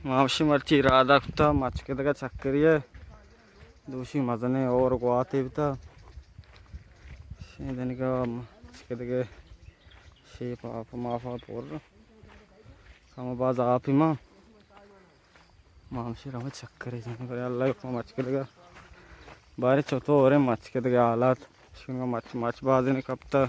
ما وشی مرچی ارادہ کتا مچکدگا چکری ہے۔ دوشی مزنے اور گواتے بتا۔ شیں دنگا مچکدگے شیپ آپ مافا پور۔ کم باز آپی ما۔ ما ہمشی رمے چکرے جانے، برے اللہ حکم مچکدگا۔ بارے چطور ہیں مچکدگے حالات؟ شنگا مچ، مچ بازی نے کپتا۔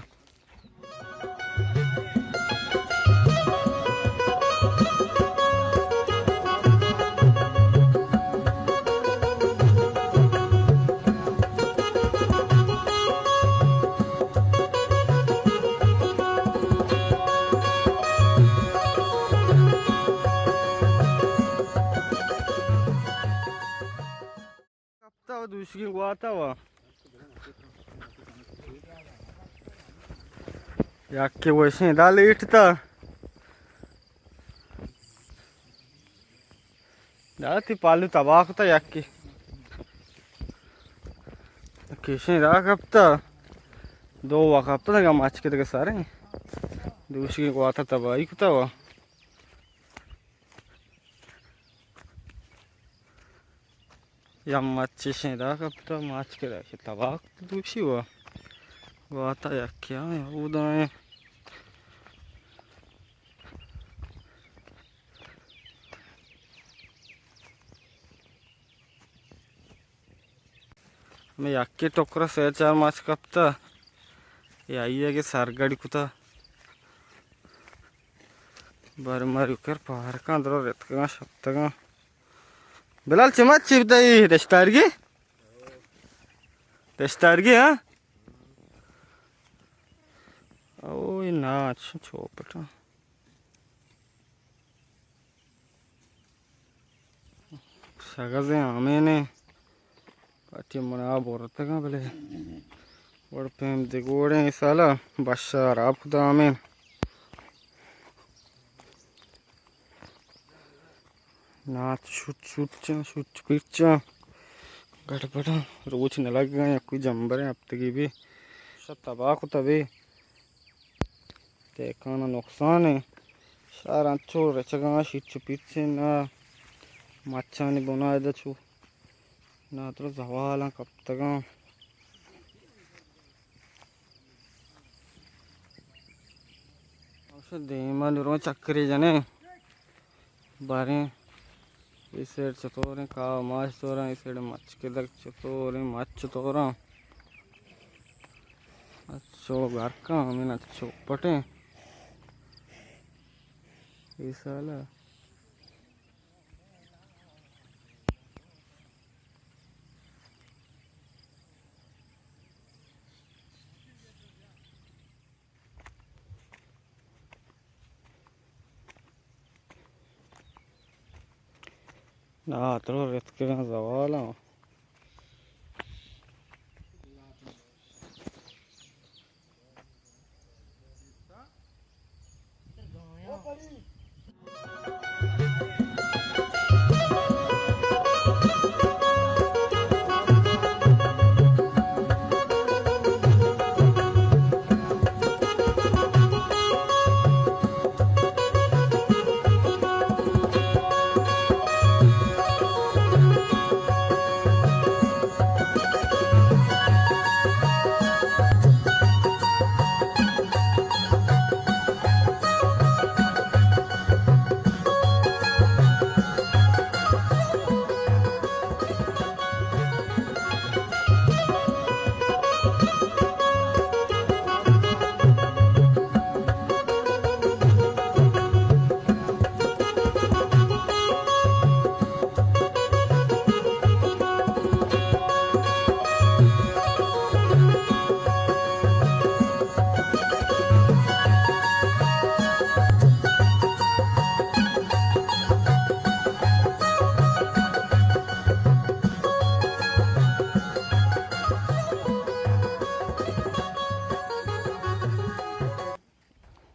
کپتا و دوشگیں گواتا و یکے وشیں دا لیٹ تا۔ دا تی پالو تباہ کتا یکی۔ کشیں دا کپتا۔ دو وا کپتا دگا مچکدگے سارے۔ دوشگیں گواتا تباہی کتا وا۔ یا مچشیں دا کپتا مچکدگے تباہ کتا دوشی وا۔ گواتا یکی ہاں، اودائیں۔ ہمے یکے ٹکرا سے چار مچ کپتا، اے آئی ء کہ سرگڑی کتا۔ بر مری کر پارکاں درو رتکگاں شپتگاں۔ بلال چہ مچ چی بتئی دشتارگی؟ دشتارگی ہاں؟ او اے ناچ چوپٹاں۔ شگزیں آمین ء پاٹی منا برتگاں، بلے وڑ پیم دگوڑیں اے سالا بشار آپ خدا آمین۔ نات شوٹ شوٹ چاں، شوٹ پیٹ چاں، گڑبڑاں روچ نہ لگاں، یا کوئی جمبریں ہفتگی بھی شت تباہ کتا بھی۔ تیکان ء نقصان ء شہر انچو رچگاں، شیچ و پیچ ء نہ مچانی بنائد ء چو نادر زوال ء کپتگاں۔ ہمشہ دیما درو چکری جنے۔ باریں اے سیڈ چطوریں، کاہ ماہ چطوریں، اے سیڈ مچ کدگ چطوریں، مچ چطوراں؟ اچو گرکاں ہمیں اچو پٹیں اے سالا۔ ناترو رتکگاں زوالاں۔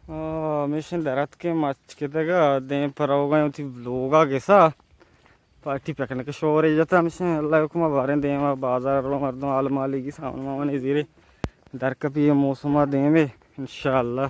آ، ہمیشیں دراتکیں مچ کتگ ء دیم پر روگ ء وتی لوگ ء گس ء پارٹی پکنک شورے جت۔ ہمیشیں اللہ حکم ء باریں دیم ء بازار رو مردم آل مالیگی سامان مامان زیرے درکپی اے موسم ء دیم ء انشاءاللہ۔